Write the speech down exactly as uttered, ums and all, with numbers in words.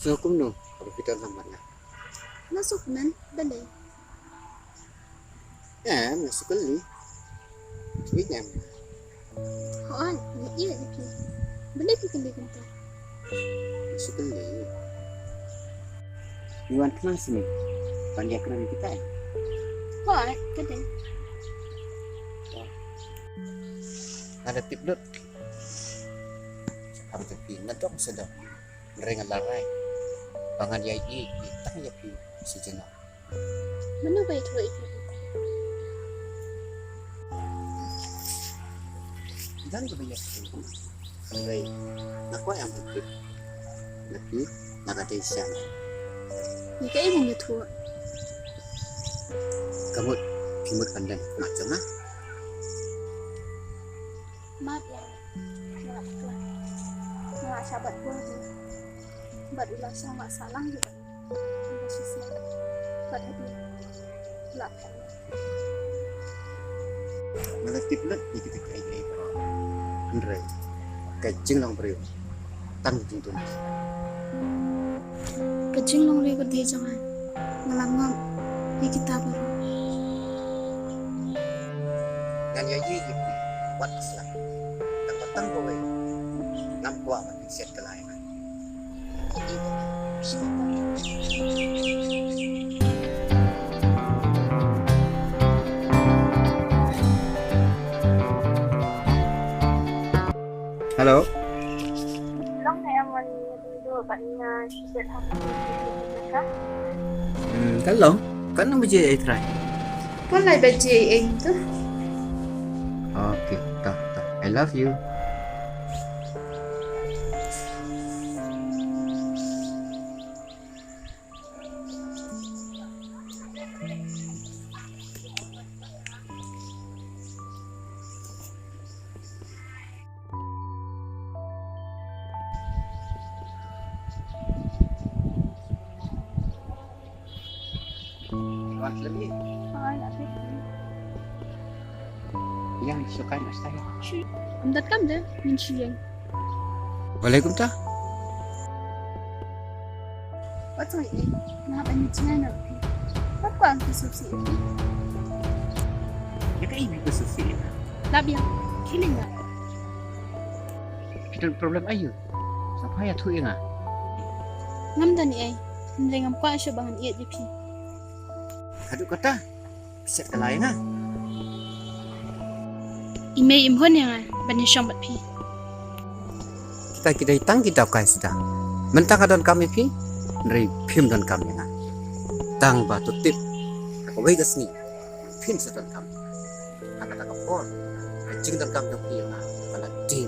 So kumno, ka ba phi don lang bad nga? Nga suk men, balei? Em, nga suk kali. Wi em. Hooid, nga ïa ïa phi. Balei phi kali kumta? Nga suk kali. Ngi wan khnang sini ban ïa kren kita. Hooid, ka dei. Nga da tip lut. Am te phi nga dok sedok. Ring la rai. Ba ngan ïa i i tang ïa phi si jena. Mano ba ïathuh ïa phi? Dang ka ba ïathuh. Rai. Na kwah ïa phi. Na phi na ka dei siang. Ni ka i ban ïathuh. Ka mut phi mut kan dang ma jong nga. Map ïa. Nga la kla. Nga la shabat bor. Bad u la shong la salang ïa. Nga shisha. Bad hadi. La kla. Nga la tip lut ïa kita kiei kiei baroh. Hynrei ka jinglong briew tang jingtun. Ka jinglong briew ka dei jong nga. Nga la ngop ïa kita baroh. Ngan ïa ïa ïa phi wat sla. Tang ba tang kawei ngam kwah ban pynsiat ka lai nga. Hello. Long ne em wan ïa dulu bad nga shisha ha ka. Hmm, ka long. Katno baje ai trai? Pon lai baje ai tu. Okay, ta ta. I love you. Wan lagi. Hai, lagi. Yang suka nak saya. Shu. Am dat kam de, min shu yang. Walaikum ta. Wat soi eh, nga ban ni chinai na phi. Wat ko ang ki susi eh. Ya ka ibi ko susi eh. Lap yang, kiling ya. Kita problem ayu. Sapa ya thu inga. Ngam dan ni ai. Hynrei ngam kwah shuh ba ngan ïeit ïa phi. Haduh kata. Phi siat ka lai nga. I mei im hun ïa nga ban ïashong bad phi. Kita ki dei tang ki dap kai sida. Mynta nga don kam ïa phi. Hynrei phim don kam ïa nga. Tang ba to tip. Kawei ka sngi phin sa don kam. Ha kata ka por ka jingdonkam jong phi ïa nga ka la dih.